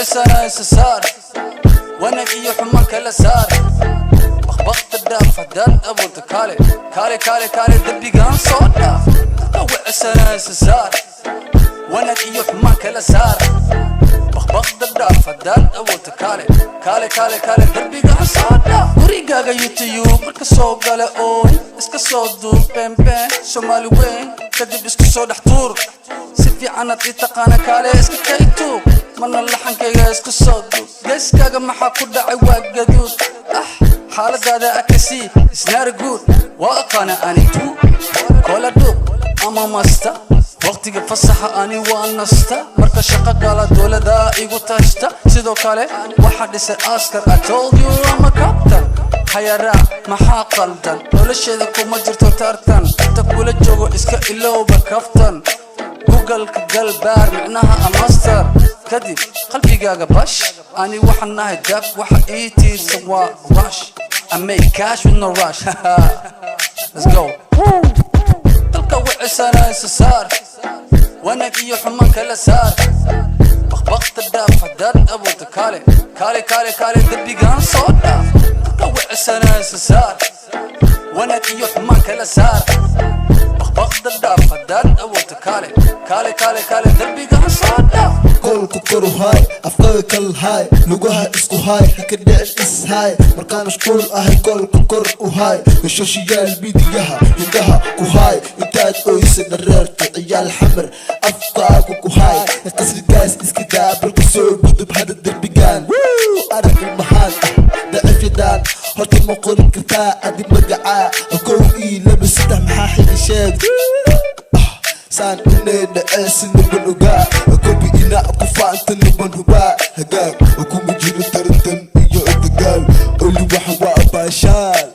wicisana isa saar, wanaag iyo xumaan kala saar. Baqbaqta dhaaf haddaad abuurta. Kaale, kaale, kaale, kaale, derbigaan soo dhaaf. Dadka wicisana isa saar, wanaag iyo xumaan kala saar. Baqbaqda dhaaf haddaad abuurta. Kaale, kaale, kaale, kaale, derbigaan soo dhaaf. Gurigaaga YouTube marka soo gale ooy iska soo duub beenbeen Soomaali weyn, kadib isku soo dhex tuur. Si fiicanaad ii taqaana, kaale iska kay tuug, marna laxankayga isku soo duub. Geeskaaga maxaa ku dhacay? Waa gaduud. Ah, xaaladaada akasi is not good. Waa aqaana ani tu kola dhuuq ama masta. Waqtiga fasaxa ani waa nasta, marka shaqo gala dowlada igu tashta. Sidoo kale waxaa dhisay askar. I told you I'm a captain. Hayaraa, maxaa qaldan? Nolosheeda kuma jirto tartan. Inta kula joogo iska ilowba kaftan. Google-ka gal, baar micnaha amaster, kadib qalbigaaga bash. Ani waxaan nahay dab, waxa ii tiirsan waa rush. I make cash with no rush. Let's go. Dalka wicisana isa saar, wanaag iyo xumaan kala saar. Baqbaqta dhaaf haddaad abuurta. Kaale, kaale, kaale, kaale, derbigaan soo dhaaf. Dalka wicisana isa saar, wanaag iyo xumaan kala saar. Baqbaqda dhaaf haddaad abuurta. Kaale, kaale, kaale, kaale, derbigaan soo dhaaf. Kolku koru haay, afkaga kal haay, lugaha isku haay, haka dhicin is haay. Markaan mashquul ahay, kolka kor u haay social media-ha, indhaha ku haay intaad oysa dhareerta. Ciyaal Xamar, afkaaga ku haay. Qasrigaas iska daa, balka soo gudub hada derbigaan. Arag ilmahaan ah dacifyadaan. Horta ma qorin kartaa adi magacaa? Kow iyo laba, saddex, maxaa xiga? Sheeg. Saan inay dhaceysa niban ogaa, kobi ina ku faanta niban hubaa. Hagaag kuma jiro tartan iyo dagaal, oli waxa waa baashaal.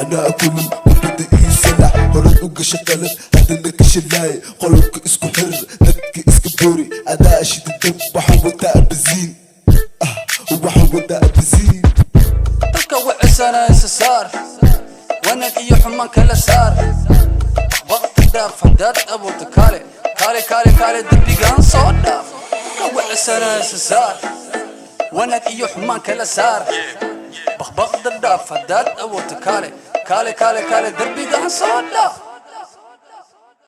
Anaa kulul kubadda ii salax, horad u gasha qalad, haddana ka shalaay. Qolobka isku xir, dadka iska boori, adaa shida dab. Waxaan wataa basiin, waxaan wataa basiin. Dalka wicisana isa saar, wanaag iyo xumaan kala saar. Baqbaqta dhaaf haddaad abuurta. Kaale, kaale, kaale, kaale, derbigaan soo dhaaf. Dalka wicisana isa saar, wanaag iyo xumaan kala saar. Baqbaqda dhaaf haddaad abuurta. Kaale, kaale, kaale, kaale, derbigaan soo dhaaf.